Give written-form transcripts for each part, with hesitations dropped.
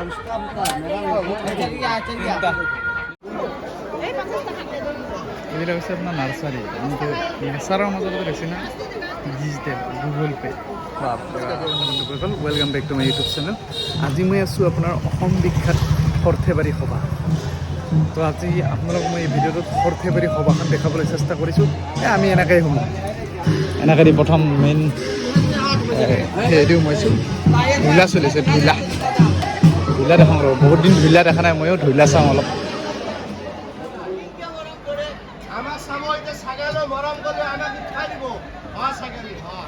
এইবিলাক হৈছে আপোনাৰ নাৰ্চাৰী, কিন্তু নেচাৰৰ মাজত বেছি না ডিজিটেল গুগল পে'। বন্ধুসকল, welcome back to my YouTube channel. আজি মই আছোঁ আপোনাৰ অসম বিখ্যাত সৰ্থেবাৰী সভা। তো আজি আপোনালোক মই এই ভিডিঅ'টোত সৰ্থেবাৰী সভাখন দেখাবলৈ চেষ্টা কৰিছোঁ। এই আমি এনেকৈয়ে সোমাওঁ, এনেকৈ দি প্ৰথম মেইন হেৰি সোমাইছোঁ। ধূলা চলিছে, ধূলা ধূলা দেখাওঁ ৰ'ব, বহুত দিন ধূলা দেখা নাই, ময়ো ধূলা চাওঁ অলপ। আমার সময়তে ছাগালো মরম করলে আমাকে উঠাই দিব। হ্যাঁ ছাগালি, হ্যাঁ,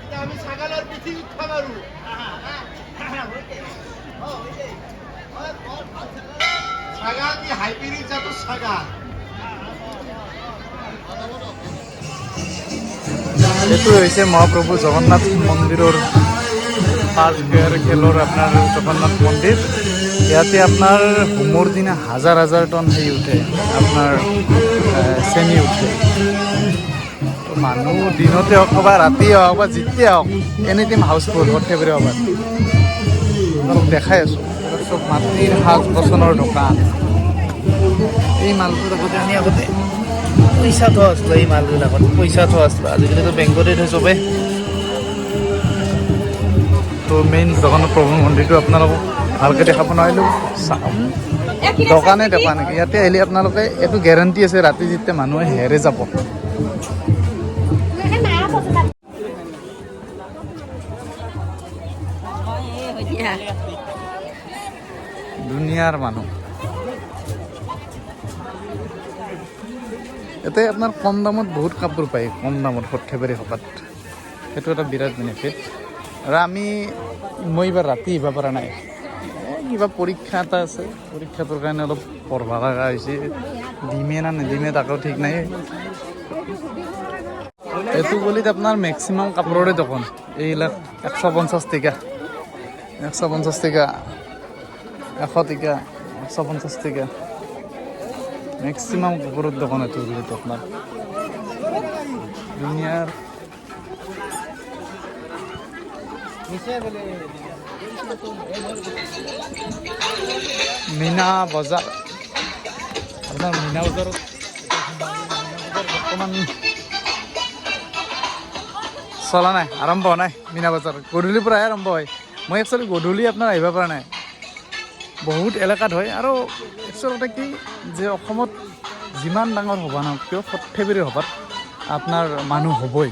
এতিয়া আমি ছাগালৰ পিঠি উঠা মাৰো। ছাগাল কি হাইব্ৰিড জাতৰ ছাগাল। এইটো হৈছে মহাপ্ৰভু জগন্নাথ মন্দিৰৰ পাঁচ গেৰ খেলৰ আপোনাৰ জগন্নাথ মন্দিৰ। ইয়াতে আপোনাৰ হোমৰ দিনা হাজাৰ হাজাৰ টন হেৰি উঠে, আপোনাৰ চেনি উঠে। তো মানুহ দিনতে হওক বা ৰাতিয়ে হওক বা যেতিয়াই হওক, এনি টাইম হাউচফুল সৰ্থেবাৰী সভাত। আপোনালোক দেখাই আছোঁ, এইবিলাক চব মাটিৰ সাজ বচনৰ দোকান। এই মালটোৰ আগতে আমি আগতে পইচা থোৱা আছিলোঁ, এই মালবিলাকত পইচা থোৱা আছিলোঁ, আজিকালিতো বেংকতে থৈ চবেই। তো মেইন জগন্নাথ প্ৰভু মন্দিৰটো আপোনালোকক ভালকৈ দেখাব নোৱাৰিলোঁ, চাওঁ দোকানে দোকান। ইয়াতে আহিলে আপোনালোকে এইটো গেৰাণ্টি আছে, ৰাতি যেতিয়া মানুহে হেৰে যাব। দুনিয়াৰ মানুহ ইয়াতে। আপোনাৰ কম দামত বহুত কাপোৰ পায়, কম দামত সৰ্থেবাৰী সভাত, সেইটো এটা বিৰাট বেনিফিট। আৰু মই এইবাৰ ৰাতি আহিব পৰা নাই, এই কিবা পৰীক্ষা এটা আছে, পৰীক্ষাটোৰ কাৰণে অলপ পঢ়বা লগা হৈছে, দিমে না নিদিমে তাকো ঠিক নাই। এইটো গলিত আপোনাৰ মেক্সিমাম কাপোৰৰে দোকান। এইবিলাক 150 টকা, 150 টকা, 100 টকা, 150 টকা, মেক্সিমাম কাপোৰৰ দোকান এইটো গলিত আপোনাৰ দুনিয়াৰ। মীনা বজাৰ, আপোনাৰ মীনা বজাৰত বৰ্তমান চলা নাই, আৰম্ভ হোৱা নাই মীনা বজাৰ, গধূলিৰ পৰাহে আৰম্ভ হয়। মই একচুৱেলি গধূলি আপোনাৰ আহিব পৰা নাই, বহুত এলেকাত হয়। আৰু একচুৱেলতে কি যে অসমত যিমান ডাঙৰ সভা নহওক কিয়, সৰ্থেবাৰী সভাত আপোনাৰ মানুহ হ'বই।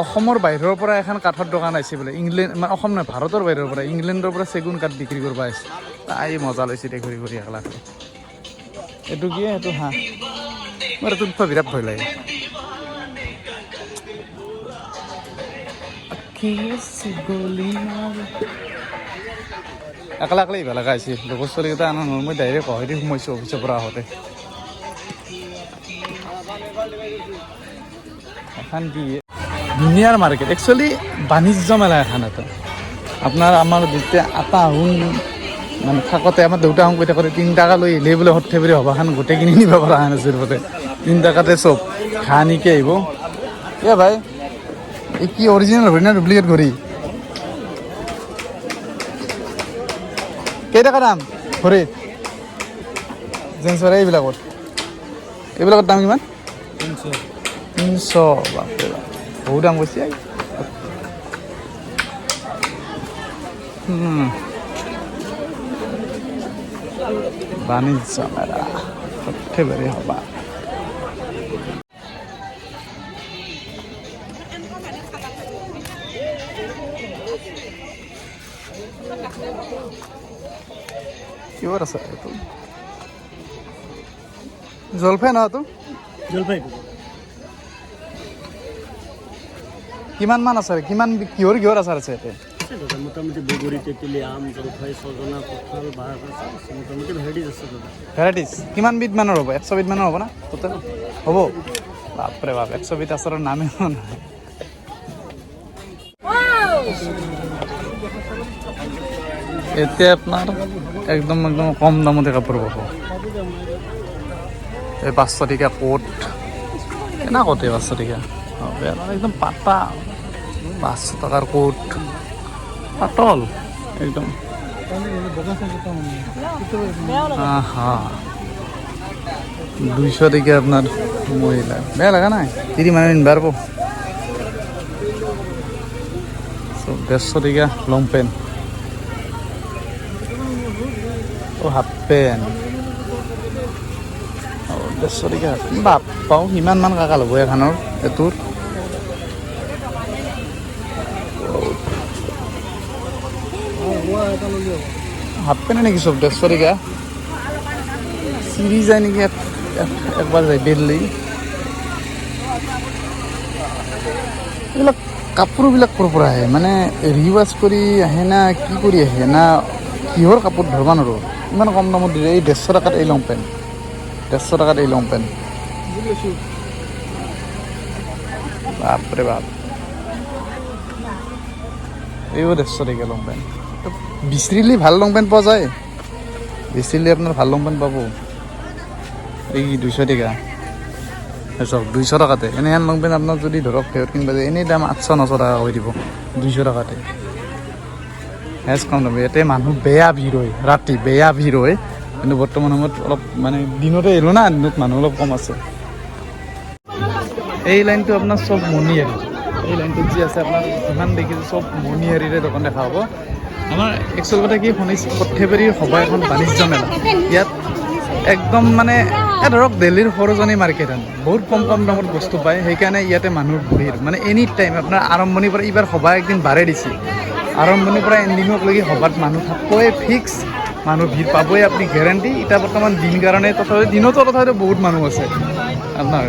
অসমৰ বাহিৰৰ পৰা এখন কাঠৰ দোকান আহিছে বোলে, ইংলেণ্ড, মানে অসম নহয় ভাৰতৰ বাহিৰৰ পৰা, ইংলেণ্ডৰ পৰা চেগুন কাঠ বিক্ৰী কৰিব আহিছে। তাই মজা লৈছে দে ঘূৰি ঘূৰি একলা। এইটো কি, এইটো হাঁহ। মোৰ এইটো উঠবা বিৰাট ভয় লাগে। একলা একলা আহিব লগা হৈছে, লগৰ ছোৱালীকেইটা আনা নহয়, মই ডাইৰেক্ট গুৱাহাটী সোমাইছোঁ অফিচৰ পৰা আহোঁতে। এখন কি ধুনীয়াৰ মাৰ্কেট, একচুৱেলি বাণিজ্য মেলা এখন এটা। আপোনাৰ আমাৰ যেতিয়া আটা আহোন মানে থাকোঁতে আমাৰ দেউতা আহোন কৈ থাকোঁতে 3 টকা লৈ আহিলেই বোলে সৰ্থেবাৰী সভাখন গোটেই কিনি নিব পৰা নাছিল বোলে, 3 টকাতে চব ঘাঁহ নিকে আহিব। এ ভাই, এই কি অৰিজিনেল ঘড়ী না ডুপ্লিকেট ঘড়ী? কেইটকা দাম ঘড়ীত জেন্সৰ? এইবিলাকত এইবিলাকৰ দাম কিমান? 300। বাপৰে বাপ, বহুত দাম কৈছে। বাণিজ্য মেলা সৰ্থেবাৰী সভা। কিহৰ আছে এইটো? জলফাই নহয় এইটো? জলফাই। কিমান মান আছে? কিমান কিহৰ কিহৰ আচাৰ আছে ইয়াতে? আছে দাদা, মোটামুটি বগৰী, তেতেলী, আম, জলফাই, ছজনা, কঁঠাল, বাঁহ গাজ আছে, মোটামুটি ভেৰাইটিজ আছে দাদা। ভেৰাইটিজ কিমান বিধ মানৰ হ'ব? 100 বিধ মানৰ হ'ব না টোটেল? হ'ব। বাপৰে বাপ, 100 বিধ আচাৰৰ নামেই নহয়। এতিয়া আপোনাৰ একদম একদম কম দামতে কাপোৰ পাব। এই 500 টকীয়া কোট, কেনে কোট এই 500 টকীয়া? বেয়া নহয়, একদম পাতা 500 টকাৰ কোট। পাতল একদম। আহা, 200 টকীয়া আপোনাৰ মহিলা বেয়া লগা নাই, তিৰি মানুহ নিব পাৰিব। 150 টকীয়া লং পেণ্ট, অ' হাফ পেণ্ট 150 টকীয়া। বাপ পাওঁ, কিমান মান কাকা ল'ব এখানৰ এইটোৰ? হাফ পেণ্টে নেকি চব 150 টকীয়া? চিৰি যায় নেকি একবাৰ যায় বেৰলি। এইবিলাক কাপোৰবিলাক ক'ৰ পৰা আহে? মানে ৰিৱাজ কৰি আহে না কি কৰি আহে না কিহৰ কাপোৰ ধৰবা নোৱাৰোঁ। ইমান কম দামত দিলে এই 150 টকাত এই লং পেণ্ট, 150 টকাত এই লং পেণ্ট, বাপৰে বাপ। এইও 150 টকীয়া লং পেণ্ট। বিচাৰিলে ভাল লং পেণ্ট পোৱা যায়, বিচাৰিলে আপোনাৰ ভাল লং পেণ্ট পাব। এই 200 টকা চাওক, 200 টকাতে এনেহেন লং পেণ্ট। আপোনাক যদি ধৰক সিহঁত কিনিব যায়, এনেই দাম 800 900 টকা কৰি দিব, 200 টকাতে হেজ কম দাম। ইয়াতে মানুহ বেয়া ভিৰ হয়, ৰাতি বেয়া ভিৰ হয়। কিন্তু বৰ্তমান সময়ত অলপ মানে দিনতে আহিলোঁ না, দিনত মানুহ অলপ কম আছে। এই লাইনটো আপোনাৰ চব মণিহাৰী। এই লাইনটোত যি আছে আপোনাৰ যিমান দেখিছোঁ চব মণিহাৰীৰে দোকান দেখা হ'ব। আমাৰ একচুৱেল কথা কি শুনিছোঁ, সৰ্থেবাৰীৰ সভা এখন বাণিজ্য মেলা ইয়াত একদম মানে এই ধৰক দিল্লীৰ সৰোজনী মাৰ্কেট হেন, বহুত কম কম দামত বস্তু পায়। সেইকাৰণে ইয়াতে মানুহৰ ভিৰ মানে এনি টাইম আপোনাৰ আৰম্ভণিৰ পৰা। এইবাৰ সভা একদিন বাঢ়ে দিছে, আৰম্ভণিৰ পৰা এণ্ডিঙকলৈকে সভাত মানুহ থাকিবই, ফিক্স মানুহ ভিৰ পাবই আপুনি গেৰেণ্টি। এতিয়া বৰ্তমান দিন কাৰণে, তথাপি দিনতো তথাপিতো বহুত মানুহ আছে আপোনাৰ।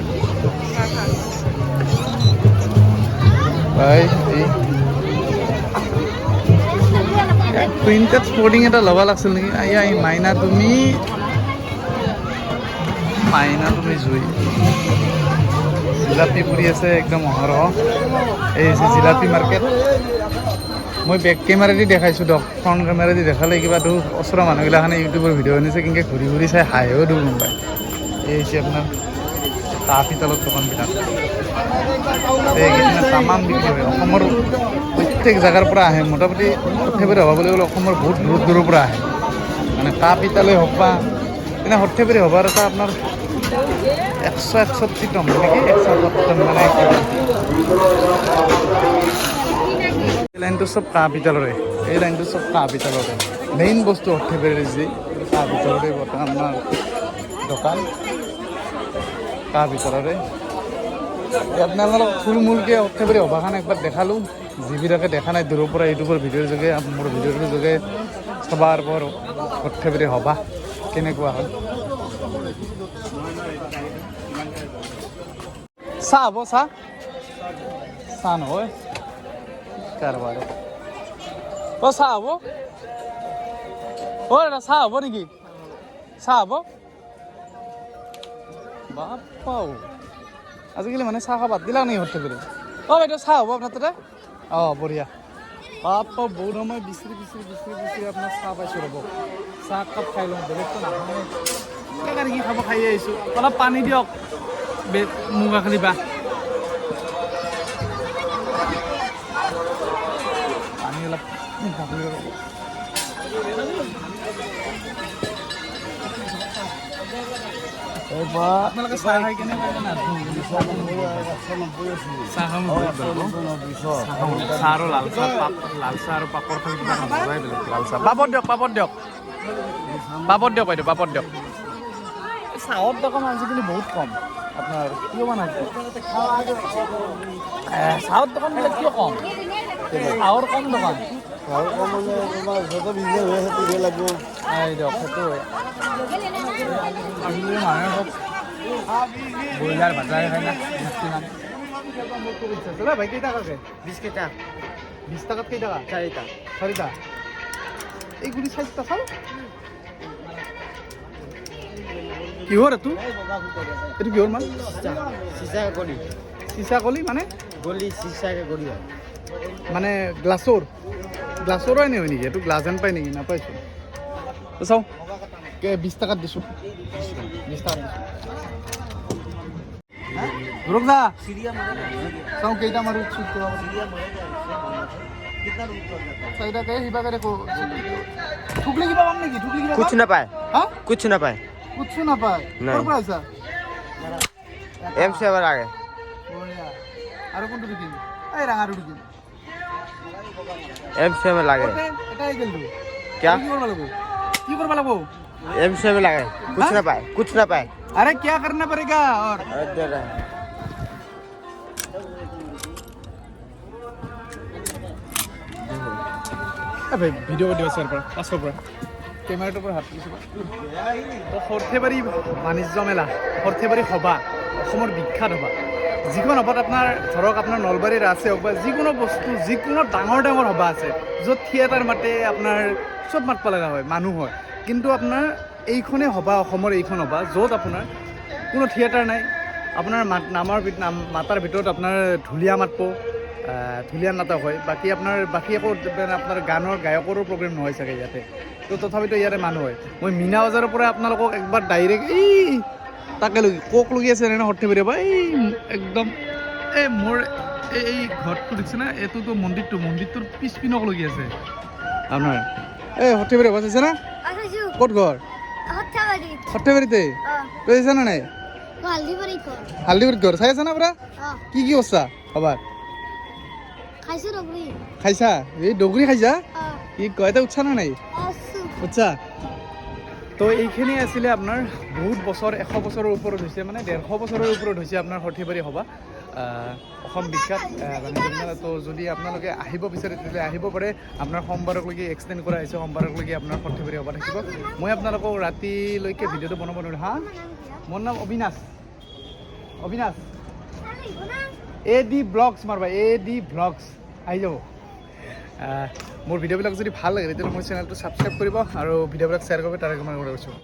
ভাই, এই প্ৰিণ্টেড স্পৰ্টিং এটা ল'ব লাগছিল নেকি? আইয়া, এই মাইনা তুমি, মাইনা তুমি জুই। জিলাপি পুৰি আছে একদম অহৰহ। এই হৈছে জিলাপি মাৰ্কেট। মই বেক কেমেৰাদি দেখাইছোঁ দিয়ক, ফ্ৰণ্ট কেমেৰাদি দেখালে কিবা তো ওচৰৰ মানুহগিলাখানে ইউটিউবৰ ভিডিঅ' বনাইছে কেনেকৈ ঘূৰি ঘূৰি চাই হাঁহেও দিওঁ গম পায়। এই হৈছে আপোনাৰ কাঁহ পিতলৰ দোকানবিলাক। এইকেইদিনা তামাম বিক্ৰী হয়। অসমৰ প্ৰত্যেক জেগাৰ পৰা আহে মোটামুটি। সৰ্থেবাৰী সভা বুলি ক'লে অসমৰ বহুত দূৰ দূৰৰ পৰা আহে, মানে কাঁহ পিতলেই হওক বা এনে সৰ্থেবাৰী সভাৰ এটা আপোনাৰ 161 টন নেকি, 161 টন মানে। এই লাইনটো চব কাঁহ পিতলৰে, এই লাইনটো চব কাঁহ পিতলৰে। মেইন বস্তু সৰ্থেবাৰীৰ যি কাঁহ পিতলৰে বৰ্তমান আপোনাৰ দোকান, কাঁহ পিতলৰে। আপোনালোকক থুলমূলকৈ সৰ্থেবাৰী সভাখন একবাৰ দেখালোঁ। যিবিলাকে দেখা নাই দূৰৰ পৰা ইউটিউবৰ ভিডিঅ'ৰ যোগে, মোৰ ভিডিঅ'টোৰ যোগে চাবাৰ পৰ সৰ্থেবাৰী সভা কেনেকুৱা হয়। চাহ হ'ব? চাহ চাহ নহয় কাৰবাৰ। অ' চাহ হ'ব? অ' দাদা, চাহ হ'ব নেকি? চাহ হ'ব? বাপ্পাও, আজিকালি মানে চাহ খাব বাদ দিলাক নেকি সৰ্থেবাৰী? অ' বাইদেউ, চাহ হ'ব আপোনাৰ তাতে? অঁ, বঢ়িয়া। বাপ্পা, বহুত সময় বিচাৰি বিচাৰি বিচাৰি বিচাৰি আপোনাৰ চাহ পাইছোঁ। ৰ'ব, চাহ একাপ খাই লওঁ, বেলেগতো নাখাওঁ। কি খাব, খাই আহিছোঁ। অলপ পানী দিয়ক মুখ আখলি বা পানী অলপ মুখ আখলি ৰ'ব। আপোনালোকে চাহ খাই কেনে পায় না? চাহ খাম, বহুত ভাল পাওঁ। চাহ আৰু লাল চাহ, পাপ লাল চাহ আৰু পাপৰ খালে কিবা এটা মজাই বেলেগ। লাল চাহ, পাপৰ দিয়ক, পাপৰ দিয়ক, পাপৰ দিয়ক বাইদেউ, পাপৰ দিয়ক। চাহৰ দোকান আজিকালি বহুত কম আপোনাৰ। কিয় মানে চাহৰ দোকানবিলাক কিয় কম? চাহৰ কম দোকান। এই দিয়ক, সেইটো হয়। আজিকালি মানুহে চব ব্ৰইলাৰ ভাজাই খায় না মেক্সিমাম। ভাই, কেইটাকাকে? 20 কেইটা। 20 টকাত কেইটকা? চাৰিটা। চাৰিটা। এইগুলি চাৰিটা চাওঁ। কিহৰ এইটো? এইটো কিহৰ মাল? চিচা গলি। চিচা কলি মানে? গলি, চিচা গলি হয়। মানে গ্লাছৰ, গ্লাছৰো এনে হয় নেকি? এইটো গ্লাছ যেন পায় নেকি? নাপাইছোঁ। চাওঁ, 20 টকাত দিছোঁ, 20 টকাত দিছোঁ। দা, চাওঁ কেইটা মাৰো। চুট কৰিব। চাৰিটাকে সিবাকে দেখো। ঠুকলি কিবা পাম নেকি? ঠুকলি কিবা कुछ পাম? ना पाए। হা? कुछ ना पाए। কুছো নাপায়? নাই। ক'ৰ পৰা আহিছা? एम से आ गए। বঢ়িয়া। আৰু কোনটো দেখিম? এই ৰাঙাটো দেখিম। एम से में लागे। এটা আহি গ'লতো। क्या? কি কৰিব লাগিব? কি কৰিব লাগিব? एम से में लागे, कुछ हाँ? ना पाए, कुछ ना पाए। अरे, क्या करना पड़ेगा और? अरे, दे रहा है। ভাই, ভিডিঅ' কৰি দিবা ছাৰ পৰা, পাছৰ পৰা কেমেৰাটোৰ পৰা হাত তুলিছোঁ। তো সৰ্থেবাৰী বাণিজ্য মেলা, সৰ্থেবাৰী সভা, অসমৰ বিখ্যাত সভা, যিখন সভাত আপোনাৰ ধৰক আপোনাৰ নলবাৰীৰ আছে হওক বা যিকোনো বস্তু, যিকোনো ডাঙৰ ডাঙৰ সভা আছে য'ত থিয়েটাৰ মাতে, আপোনাৰ চব মাতব লগা হয়, মানুহ হয়। কিন্তু আপোনাৰ এইখনেই সভা, অসমৰ এইখন সভা য'ত আপোনাৰ কোনো থিয়েটাৰ নাই। আপোনাৰ মাত নামৰ নাম মাতাৰ ভিতৰত আপোনাৰ ঢুলীয়া মাতব, ঢুলীয়া নাটক হয়, বাকী আপোনাৰ বাকী একো মানে আপোনাৰ গানৰ গায়কৰো প্ৰগ্ৰেম নহয় চাগে ইয়াতে। তো তথাপিতো ইয়াতে মানুহ হয়। মই মীনা বজাৰৰ পৰা আপোনালোকক একবাৰ ডাইৰেক্ট এই তাকে লগি কক লগি আছে এনে সৰ্থেবাৰী পৰা এই একদম এই মোৰ এই ঘৰটো দেখিছে না? এইটোতো মন্দিৰটো, মন্দিৰটোৰ পিছপিনক লগি আছে আপোনাৰ এই সৰ্থেবাৰী সভা চাইছে না? আছো। ক'ত ঘৰ? সৰ্থেবাৰী। সৰ্থেবাৰীতে? অ। তই আহিছা নে নাই? হালদিবাৰী ঘৰ। হালদিবাৰীত ঘৰ। চাই আছা না পুৰা? অ। কি কি কৰছা সভাত? খাইছো ডগৰি। খাইছা? এই ডগৰি খাইছা? অ। কি কয়, তই উঠছা না নাই? আছো। উঠছা। তো এইখিনি আছিলে আপোনাৰ বহুত বছৰ, 100 বছৰৰ ওপৰত হৈছে, মানে 150 বছৰৰ ওপৰত হৈছে আপোনাৰ সৰ্থেবাৰী সভা, অসম বিখ্যাত বাণিজ্য মেলা। তো যদি আপোনালোকে আহিব বিচাৰে, তেতিয়াহ'লে আহিব পাৰে। আপোনাৰ সোমবাৰলৈকে এক্সটেণ্ড কৰা হৈছে, সোমবাৰলৈকে আপোনাৰ সৰ্থেবাৰী সভা থাকিব। মই আপোনালোকক ৰাতিলৈকে ভিডিঅ'টো বনাব নোৱাৰিম। হা, মোৰ নাম Abinash, Abinash. A D blogs মাৰবা, এ ডি ব্লগছ আহি যাব। মোৰ ভিডিঅ'বিলাক যদি ভাল লাগে, তেতিয়াহ'লে মোৰ চেনেলটো ছাবস্ক্ৰাইব কৰিব আৰু ভিডিঅ'বিলাক শ্বেয়াৰ কৰিব, তাৰে কামনা কৰিছোঁ।